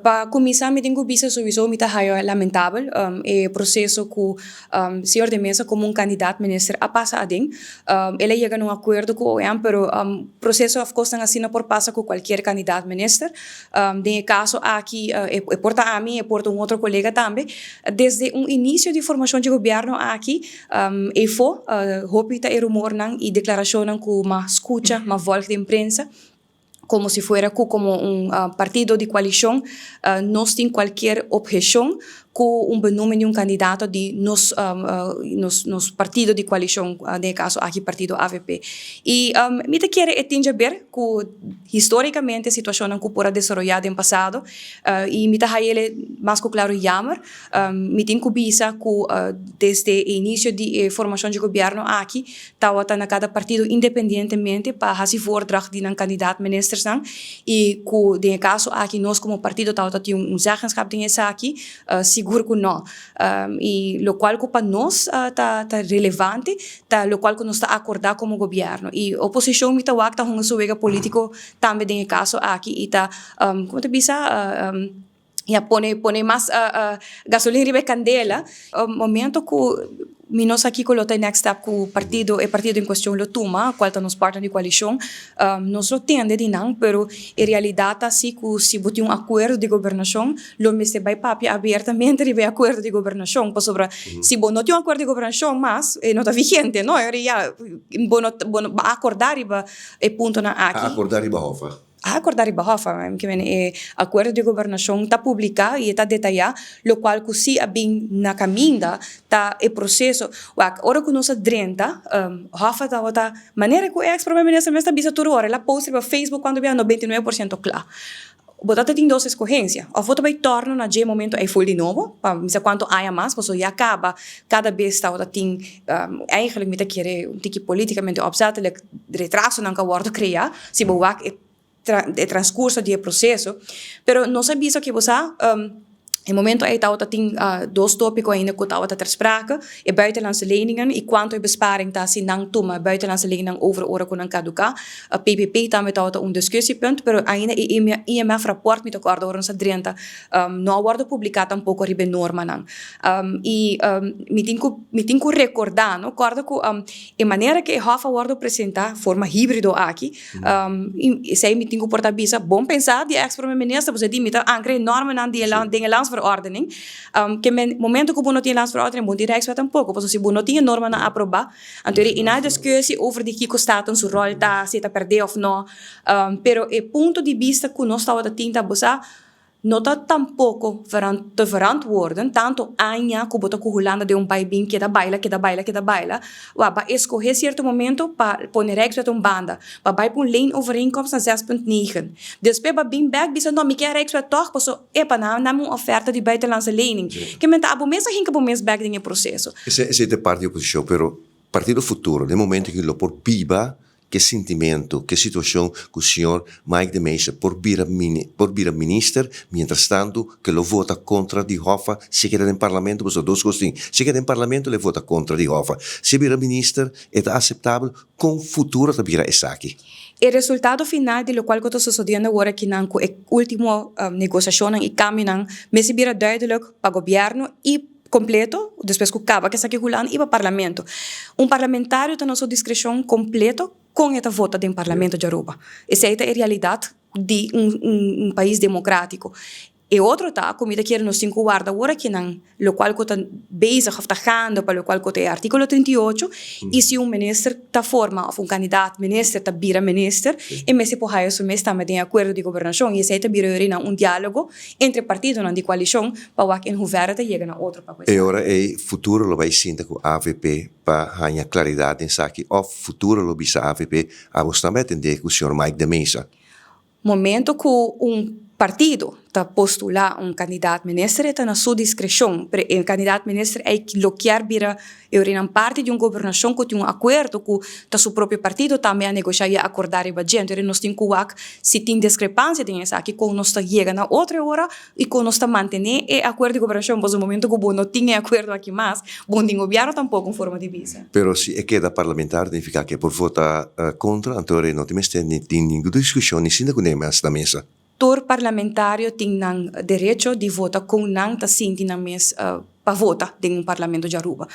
Pa cuminsa, mi tin cu bisa, sowieso mi ta haya lamentabel e proceso cu señor De Meza como un candidaat minister a pasa aden. El a yega na un acuerdo cu OM, pero proceso of cosnan asina por pasa cu cualkier candidaat minister. Den e caso aki e por ta ami, e por ta un otro colega tambe. Desde un inicio di formacion di gobierno aki, eyfo hopi ta e rumornan y declaracionnan cu m'a scucha, m'a volg den prensa, como si fuera cu como un partido di coalicion nos tin cualkier obhecion cu un benoeming di un candidato di nos partido di coalicion, den e caso aki partido AVP. Y mi ta kere e tin djaber cu historicamente situacionnan cu por a desaroya den pasado y mi ta hayele mas cu claro jammer. Mi tin cu bisa cu desde e inicio di e formacion di gobierno aki tawata na cada partido independientemente pa haci voordracht di nan kandidaat ministersnan y cu den e caso aki nos como partido tawata tin un zeggenschap den esaki, sigur cu no. Y locual cu pa nos ta relevante ta locual cu nos ta acorda como gobierno y oposicion mi ta wak ta hunga su wega politico tambe den e caso aki y ta, como ta bisa? Ya pone mas gasolin riba e candela. Momento cu mi no sa kico lo ta e next step cu partido, e partido en cuestion lo tuma, cual ta nos partner di coalicion, nos lo tende di nan, pero e realidad ta si cu si bo tin un acuerdo di gobernacion, lo mester bay papia abiertamente riba e acuerdo di gobernacion, pasobra si bo no tin un acuerdo di gobernacion mas, e no ta vigente, no? E ora ya bo no bo no a acorda riba e puntonan aki. A acorda riba hof? A acorda riba Hof, e acuerdo di gobernacion ta publica y e ta detaya locual cu si a bin na caminda ta e proceso. Wak, ora cu nos a drenta, Hof a tabata, manera cu e ex prome minister mes ta bisa tur ora, el a post riba Facebook cuanto bia 99% cla. Bo ta tin dos escogencia, of bo ta bay torno na dje momento ey full di nobo, pa misa cuanto aña mas, pasobra ya caba cada bes tabata tin, eigenlijk mi ta kere un tiki politicamente opzettelijk retrasonan cu a wordo crea, si bo wak e e transcurso di e proceso, pero nos a bisa ke bo sa e momento ei tabata tin dos topico ainda cu tabata ter sprake, e buitenlandse leningen y cuanto e besparing ta si nan tuma buitenlandse leningen over ora cu nan caduca. PPP tambe tabata un discussiepunt, pero ainda e IMF rapport mi ta corda ora nos a drenta no a wordo publica tampoco riba e normanan. Y mi tin cu mi tin cu recorda no, corda cu e manera cu e hof a wordo presenta, forma hibrido aki, esey mi tin cu por ta bisa bon pensa di ex prome minister, pasobra di mi ta ancra e normanan di e den e landsverordening, ke men momento cu bo no tin e landsverordening bo no tin rijkswet tampoco, pasobra si bo no tin e normanan aproba, anto e na discussie over di kico Staten su rol ta, si e ta perde of no, pero e punto di bista cu nos tabata tin ta bo sa, No ta tampoco te verantwoorden tanto aña cu bo ta cu Hulanda den un bay bin keda baila, keda baila, keda baila. Wak, ba escoge cierto momento pa pone Rijkswet un banda, pa bay pa un leenovereenkomst na 6.9. Despues ba bin bek bisa no mi kier Rijkswet toch paso epa nan a dame un oferta di buitenlandse lening. Ke men ta abo mes a hinca bo mes bek den e proceso. Esey ta e parti di oposicion, pero Partido Futuro den momento aki lo por biba Ke sintimentu, ke situashon ku señor Mike de Meza por bira por bira minister, mientrastantu ke lo vota kontra di Hoffa si e keda den parlamento, pasobra dos kos tin, si e keda den parlamento lo e vota kontra di Hoffa, si e bira minister e ta aseptabel, kon futuro ta bira esaki? E resultado final di lokual ku ta sosodiendo awor akinan ku e ultimo negosiashonnan i kambionan mester bira duidelik pa gobièrnu i Completo, despues cu caba cu esaki Hulanda y pa Parlamento. Un parlamentario ta na su discrecion completo con e ta vota den Parlamento di Aruba. Esey ta e realidad di un pais democratico. E otro ta cu mi ta kere nos tin cu warda awor akinan locual cu ta bezig of ta gaande pa locual cu ta e articulo 38 y si un minister ta forma of un candidaat minister ta bira minister e mester por haya su mes tambe den e acuerdo di gobernacion y esey ta bira yori un dialogo entre partidonan di koalishon pa wak en hoeverre ta yega na otro pa ku esaki. E ora ei Futuro lo bai sinta ku avp pa haña klaridat den esaki òf Futuro lo bisa avp abos tambe atendé ku señor Mike de Meza. Momento ku un partido ta postulá un kandidat minister e ta na su diskreshon, pero e kandidat minister ei lo kier bira E ora nan parti di un gobernashon ku tin un akuerdo ku ta su propio partido tambe a negoshá i a akordá riba dje. Entonces nos tin ku wak si tin diskrepansia den esaki, kon nos ta yega na otro e ora i kon nos ta mantené e akuerdo di gobernashon. Pasobra momento ku bo no tin e akuerdo aki mas, bo no tin gobièrnu tampoko, un forma di bisa. Pero si e keda parlamentario nifiká ku e por vota kontra, anto e no tin mester ni tin ningun diskushon ni sinta ku ne mas na mesa. Tur parlamentario tin nan derecho di vota con nan ta sinti nan mes pa vota den un parlamento di Aruba.